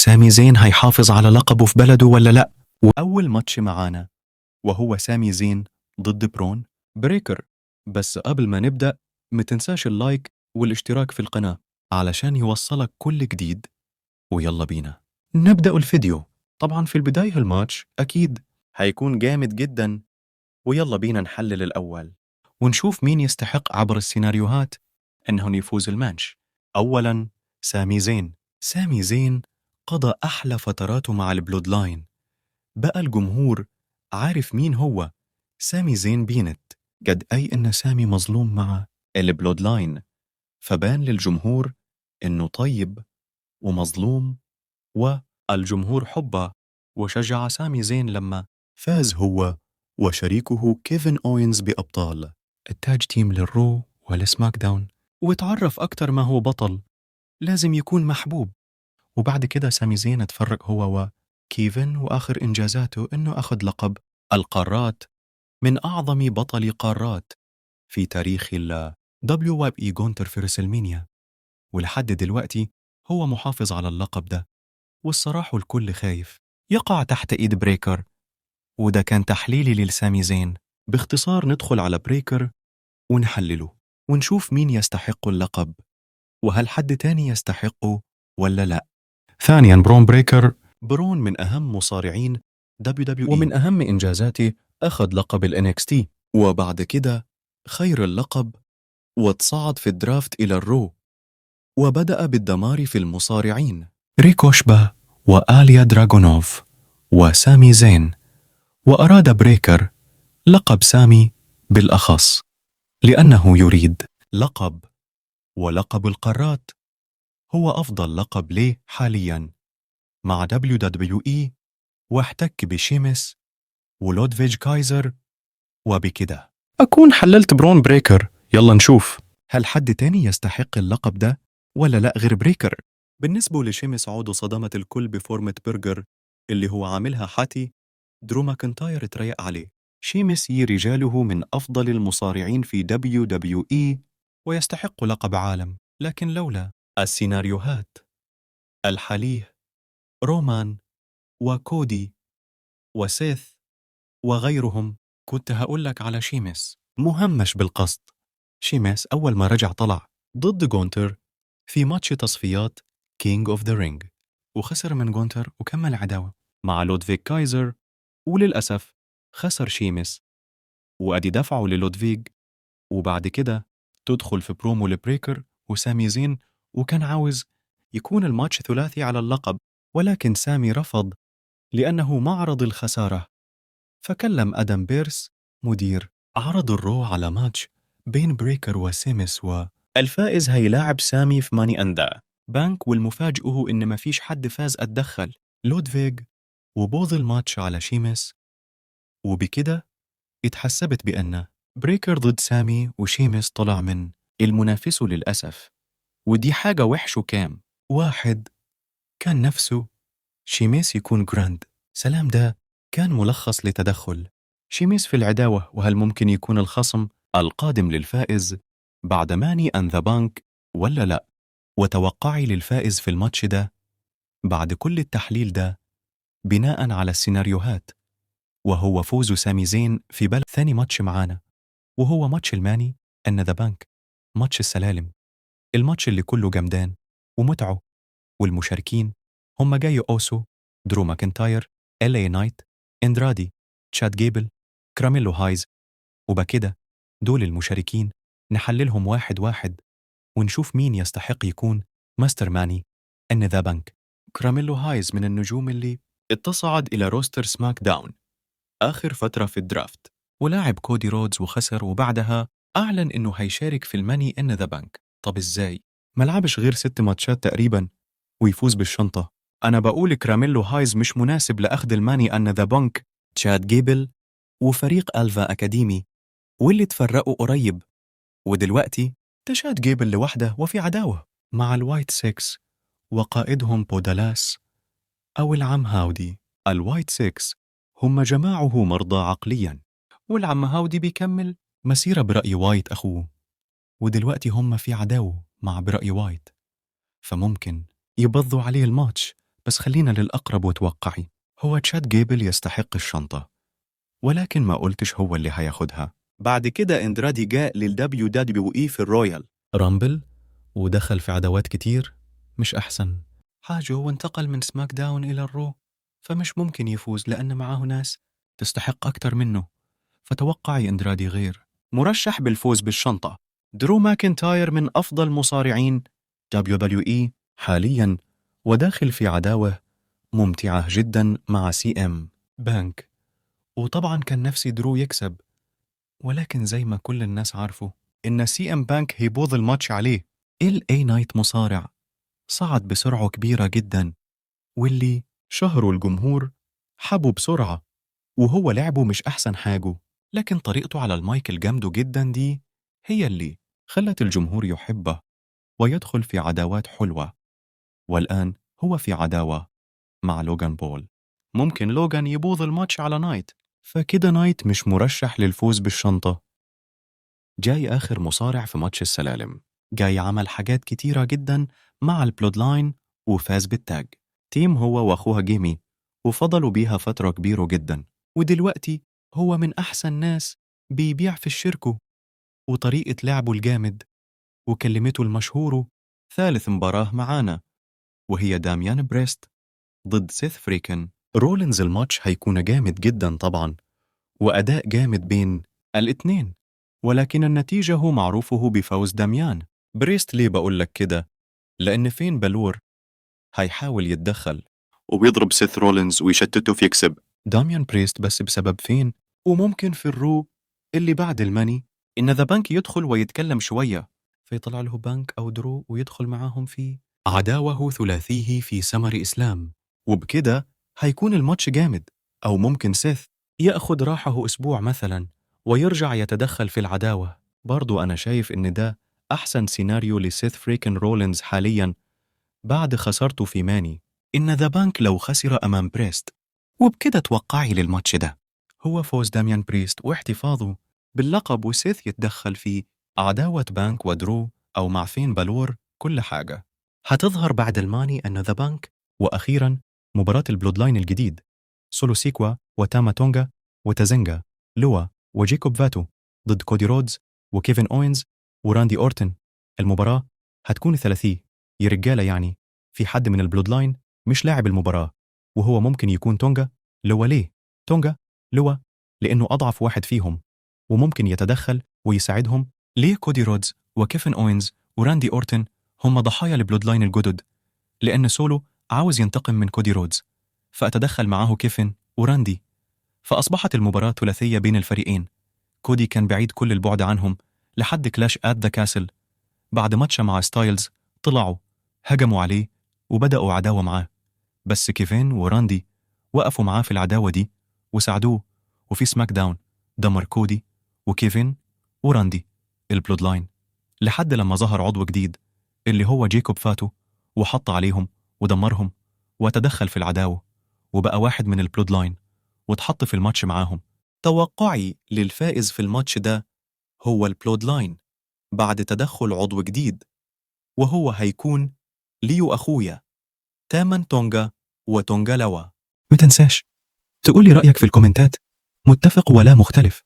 سامي زين هيحافظ على لقبه في بلده ولا لا؟ وأول ماتش معانا وهو سامي زين ضد برون بريكر. بس قبل ما نبدأ متنساش ال like والاشتراك في القناة علشان يوصلك كل جديد. ويلا بينا نبدأ الفيديو. طبعا في البداية الماتش أكيد هيكون جامد جدا، ويلا بينا نحلل الأول ونشوف مين يستحق عبر السيناريوهات أنه يفوز الماتش. أولا سامي زين. سامي زين قضى أحلى فتراته مع ال Bloodline، بقى الجمهور عارف مين هو سامي زين. بينت قد أي إن سامي مظلوم مع ال Bloodline، فبان للجمهور إنه طيب ومظلوم، والجمهور حبه وشجع سامي زين لما فاز هو وشريكه كيفن أوينز بأبطال ال tag team لل Raw وال SmackDown، وتعرف أكتر ما هو بطل لازم يكون محبوب. وبعد كده سامي زين اتفرق هو وكيفن، وآخر إنجازاته إنه أخذ لقب القارات من أعظم بطل قارات في تاريخ ال WWE جونتر في WrestleMania، ولحد دلوقتي هو محافظ على اللقب ده. والصراحة الكل خايف يقع تحت إيد بريكر. وده كان تحليلي لسامي زين باختصار. ندخل على بريكر ونحلله ونشوف مين يستحق اللقب، وهل حد تاني يستحقه ولا لا. ثانيا برون بريكر. برون من أهم مصارعين WWE، ومن أهم إنجازاته أخذ لقب ال NXT، وبعد كده خير اللقب وتصعد في ال draft إلى ال Raw، وبدأ بالدمار في المصارعين ريكوشبا وآليا دراغونوف وسامي زين. وأراد بريكر لقب سامي بالأخص لأنه يريد لقب، ولقب القارات هو أفضل لقب ليه حاليا مع WWE، واحتك بشيمس ولودفيج كايزر. وبكده أكون حللت برون بريكر. يلا نشوف هل حد تاني يستحق اللقب ده ولا لا غير بريكر. بالنسبة لشيمس، عوده صدمت الكل بفورمة برجر اللي هو عاملها، حتى درو ماكنتاير اتريق عليه. شيمس رجاله من أفضل المصارعين في WWE ويستحق لقب عالم، لكن لولا السيناريوهات الحالية رومان وكودي وسيث وغيرهم كنت هقولك على شيمس مهمش بالقصد. شيمس أول ما رجع طلع ضد جونتر في ماتش تصفيات King of the Ring وخسر من جونتر، وكمل عداوة مع لودفيج كايزر، وللأسف خسر شيمس وأدي دفعه للودفيج. وبعد كده تدخل في برومو لبريكر وسامي زين، وكان عاوز يكون الماتش ثلاثي على اللقب، ولكن سامي رفض لأنه معرض الخسارة. فكلم أدم بيرس مدير عرض ال Raw على ماتش بين بريكر وسيمس، والفائز هيلاعب سامي في Money in the Bank. والمفاجأة إن مفيش حد فاز، اتدخل لودفيج وبوظ الماتش على شيمس، وبكده اتحسبت بأن بريكر ضد سامي، وشيمس طلع من المنافسه للأسف، ودي حاجة وحشة. كام واحد كان نفسه شيميس يكون Grand Slam. ده كان ملخص لتدخل شيميس في العداوة، وهل ممكن يكون الخصم القادم للفائز بعد Money in the Bank ولا لا؟ وتوقعي للفائز في الماتش ده بعد كل التحليل ده بناء على السيناريوهات، وهو فوز سامي زين في بلد. ثاني ماتش معانا وهو ماتش ال Money in the Bank، ماتش السلالم، الماتش اللي كله جمدان ومتعه. والمشاركين هم جاي أوسو، درو ماكنتاير، LA نايت، اندرادي، تشاد جيبل، كراميلو هايز. وبكده دول المشاركين، نحللهم واحد واحد ونشوف مين يستحق يكون Mister Money in the Bank. كراميلو هايز من النجوم اللي اتصعد إلى roster SmackDown آخر فترة في ال draft، ولاعب كودي رودز وخسر، وبعدها أعلن إنه هيشارك في ال Money in the Bank. طب إزاي؟ ملعبش غير 6 ماتشات تقريبا ويفوز بالشنطة. أنا بقول كراميلو هايز مش مناسب لأخذ ال Money in the Bank. تشاد جيبل وفريق Alpha Academy واللي تفرقوا قريب، ودلوقتي تشاد جيبل لوحده وفي عداوة مع ال Wyatt 6 وقائدهم بودالاس أو العم هاودي. ال Wyatt 6 هم جماعه مرضى عقليا، والعم هاودي بيكمل مسيرة براي وايت أخوه، ودلوقتي هم في عداوة مع براي وايت، فممكن يبظوا عليه الماتش. بس خلينا للأقرب، وتوقعي هو تشاد جيبل يستحق الشنطة، ولكن ما قلتش هو اللي هياخدها. بعد كده اندرادي جاء لل WWE في الرويال رامبل ودخل في عداوات كتير، مش أحسن حاجة. هو انتقل من سماك داون إلى الرو، فمش ممكن يفوز لأن معاه ناس تستحق أكتر منه. فتوقعي اندرادي غير مرشح بالفوز بالشنطة. درو ماكنتاير من أفضل مصارعين WWE حاليا، وداخل في عداوة ممتعة جدا مع سي ام بانك، وطبعا كان نفسي درو يكسب، ولكن زي ما كل الناس عارفه إن سي ام بانك هيبوظ الماتش عليه. ال اي نايت مصارع صعد بسرعة كبيرة جدا، واللي شهره الجمهور حبه بسرعة، وهو لعبه مش أحسن حاجة، لكن طريقته على المايك الجامدة جدا دي هي اللي خلت الجمهور يحبه ويدخل في عداوات حلوة. والآن هو في عداوة مع لوغان بول. ممكن لوغان يبوظ الماتش على نايت، فكده نايت مش مرشح للفوز بالشنطة. جاي آخر مصارع في ماتش السلالم. جاي عمل حاجات كتيرة جدا مع البلود لاين وفاز بال tag team هو وأخوها جيمي، وفضلوا بيها فترة كبيرة جدا، ودلوقتي هو من أحسن ناس بيبيع في الشركة، وطريقة لعبه الجامد وكلمته المشهورة. ثالث مباراة معانا وهي داميان بريست ضد سيث فريكن رولينز. الماتش هيكون جامد جدا طبعا، وأداء جامد بين الاتنين، ولكن النتيجة هو معروفه بفوز داميان بريست. ليه بقولك كده؟ لأن فين بالور هيحاول يتدخل وبيضرب سيث رولينز ويشتته فيكسب داميان بريست، بس بسبب فين، وممكن في الرو اللي بعد الماني إن ذا بانك يدخل ويتكلم شوية، فيطلع له بانك أو درو ويدخل معاهم في عداوه ثلاثيه في سمر إسلام، وبكده هيكون الماتش جامد. أو ممكن سيث يأخد راحه أسبوع مثلا ويرجع يتدخل في العداوة. برضو أنا شايف إن ده أحسن سيناريو لسيث فريكن رولينز حاليا بعد خسارته في ماني إن ذا بانك لو خسر أمام بريست. وبكده توقعي للماتش ده هو فوز داميان بريست واحتفاظه باللقب، وسيث يتدخل في عداوة بانك ودرو أو مع فين بالور. كل حاجة هتظهر بعد الماني أن ذا بانك. وأخيرا مباراة البلود لاين الجديد، سولو سيكوا وتاما تونغا وتازنجا لوا وجيكوب فاتو ضد كودي رودز وكيفن أوينز وراندي أورتن. المباراة هتكون ثلاثية يا رجالة، يعني في حد من البلود لاين مش لاعب المباراة، وهو ممكن يكون تونجا لوا. ليه تونجا لوا؟ لأنه أضعف واحد فيهم وممكن يتدخل ويساعدهم. ليه كودي رودز وكيفن أوينز وراندي أورتن هم ضحايا البلود لاين الجدد؟ لأن سولو عاوز ينتقم من كودي رودز، فأتدخل معاه كيفن وراندي، فأصبحت المباراة ثلاثية بين الفريقين. كودي كان بعيد كل البعد عنهم لحد كلاش آت ذا كاسل، بعد ماتش مع ستايلز طلعوا هجموا عليه وبدأوا عداوة معاه، بس كيفن وراندي وقفوا معاه في العداوة دي وساعدوه. وفي سماك داون دمر كودي وكيفن وراندي البلود لاين، لحد لما ظهر عضو جديد اللي هو جيكوب فاتو وحط عليهم ودمرهم وتدخل في العداوة وبقى واحد من البلود لاين واتحط في الماتش معاهم. توقعي للفائز في الماتش ده هو البلود لاين بعد تدخل عضو جديد، وهو هيكون ليو أخويا تامان تونجا وتونجا لوا. ما تنساش تقولي رأيك في الكومنتات، متفق ولا مختلف.